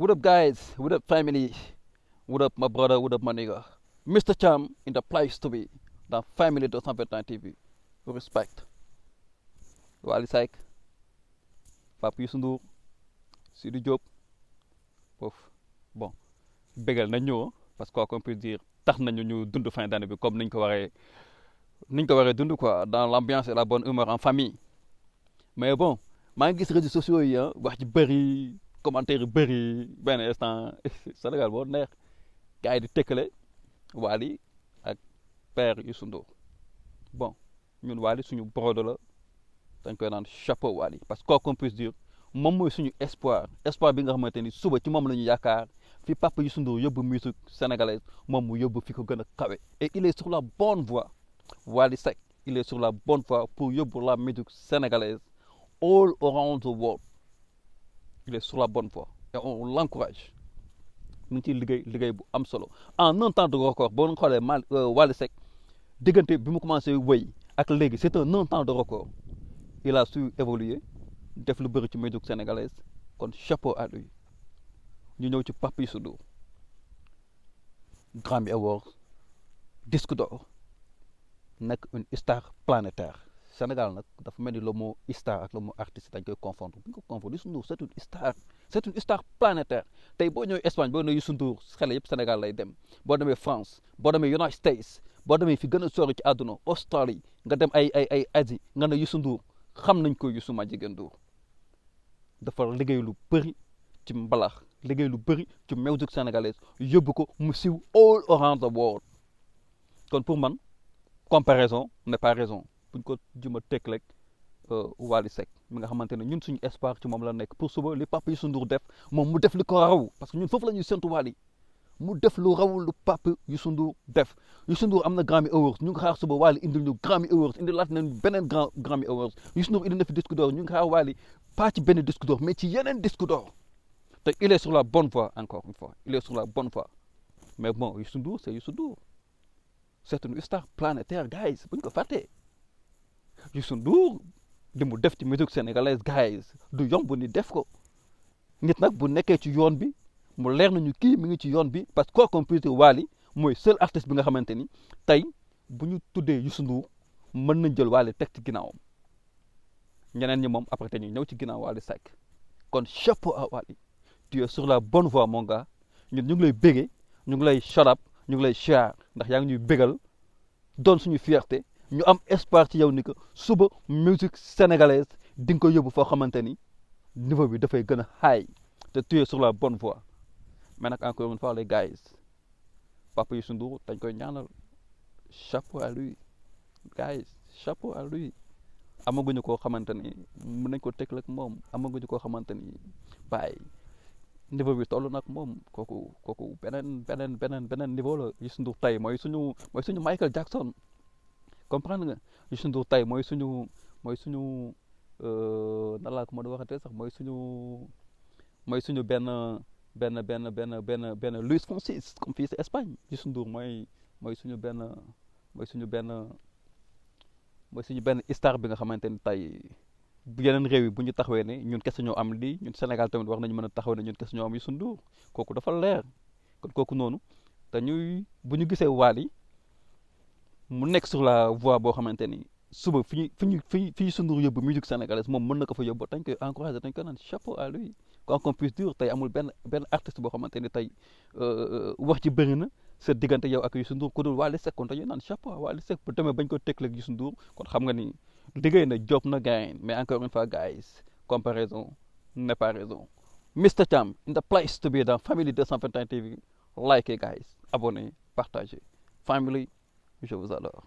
What up, guys? What up, family? What up, my brother? What up, my nigga? Mr. Cham in the place to be. Dans Family 221 TV. Respect. Wally Seck, Pape Youssou Ndour, Sidi Diop, foofu bon bégal nañ ñëw parce que quoi qu'on peut dire tax nañu ñu dund fin d'année bi comme niñ ko waree dund quoi dans l'ambiance et la bonne humeur en famille. Mais bon maa ngi gis réseaux sociaux yi wax ji bëri commentaire yi bëri benn instant Sénégal boo neex gars yi di tëkkale Wally ak père Youssou Ndour bon ñun Wally suñu brodo la dañ koy naan chapeau Wally parce que quoi qu'on puisse dire moom mooy suñu espoir bi nga xamante ni suba ci moom la ñu yaakaar fi papa Youssou Ndour yóbbu musique sénégalaise moom mu yóbbu fi ko gën a kawe et il est sur la bonne voie Wally Seck il est sur la bonne voie pour yóbbu la musique sénégalaise all around the world il est sur la bonne voie et on l'encourage mu ngi ciy liggéey bu am solo en un temps de record boo leen xoolee Wally Seck diggante bi mu commencé wëy ak léegi c'est un temps de record il a su évoluer def lu bëri ci musique sénégalaise kon chapeau à lui ñu ñëw ci Pape Youssou Ndour Grammy Awards disque d'or nekk une star planétaire Sénégal nag dafa mel ni le mot star ak le mot artiste dañ koy confondre bu ñu ko confondre Youssou Ndour c'est une star planétaire tey boo ñëwee Espagne boo ñëwee Youssou Ndour xale yëpp Sénégal lay dem boo demee France boo demee United States boo demee fi gën a sori ci àdduna Australie nga dem ay Asie nga ne Youssou Ndour xam nañ ko Youssou ma jigéen Ndour dafa liggéey lu bëri ci mbalax liggéey lu bëri ci musique sénégalaise yóbbu ko mu siiw all around the world kon pour man comparaison n'est pas raison buñ ko juma teg rek Wally Seck mi nga xamante ne ñun suñu espoir ci moom la nekk pour suba li Pape Youssou Ndour def moom mu def li ko raw parce que ñun foofu la ñuy séntu Wally mu def lu raw lu Pape Youssou Ndour def Youssou Ndour am na Grammy Awards ñu ngi xaar suba Wally indil ñu Grammy Awards indi laat nañ beneen Grammy Awards Youssou Ndour indi na fi disque d'or ñu ngi xaar Wally pas ci benn disque d'or mais ci yeneen disque d'or te il est sur la bonne voie encore une fois il est sur la bonne voie mais bon Youssou Ndour c'est Youssou Ndour c'est une star planétaire guys bu ñu ko fàttee Youssou Ndour li mu def ci musique sénégalaise guys du yomb ni def ko nit nag bu nekkee ci yoon bi mu leer nañu kii mi ngi ci yoon bi parce que quoi qu'on puisse dire Wally mooy seul artiste bi nga xamante ni tey bu ñu tuddee Youssou Ndour mën nañ jël Wally teg ci ginnaawam ñeneen ñi moom après te ñu ñëw ci ginnaaw Wally Seck kon chapeau à Wally tu es sur la bonne voie mon gars ñun ñu ngi lay bégee ñu ngi lay shut up ñu ngi lay share ndax yaa ngi ñuy bégal doon suñu fierté ñu am espoir ci yow ni que suba musique sénégalaise di nga ko yóbbu foo xamante ni niveau bi dafay gën a high te tu es sur la bonne voie mais nag encore une fois les guys Papa Youssou Ndour dañ koy ñaanal chapeau à lui guys chapeau à lui amaguñu koo xamante ni mën nañ ko teg ak moom amaguñu koo xamante ni bàyyi niveau bi toll nag moom kooku beneen niveau la Youssou Ndour tey mooy suñu Michael Jackson comprendre nga Youssou Ndour tey mooy suñu nan laa ko mën a waxatee sax mooy suñu benn Luis Fonsi comme fii si Espagne Youssou Ndour mooy suñu benn star bi nga xamante ni tey yeneen réew yi bu ñu taxawee ne ñun kese ñoo am lii ñun Sénégal tamit war nañu mën a taxawee ne ñun kese ñoo am Youssou Ndour kooku dafa leer kon kooku noonu te bu ñu gisee Wally mu nekk sur la voie boo xamante ni suba fi Youssou Ndour yóbbu musique sénégalaise moom mën na ko fa yóbbu dañ koy encouragé dañ koy naan chapeau à lui quoi qu'on puisse dire tey amul benn artiste boo xamante ni tey wax ci bëri na sa diggante yow ak Youssou Ndour ku dul Wally Seck kon dañuy naan chapeau à Wally Seck bu demee bañ ko tegle ak Youssou Ndour kon xam nga ni liggéey na job na gain mais encore une fois guys comparaison n'est pas raison Mr. Cham in the place to be dans Family 221 TV likez guys abonnez partagez family je vous adore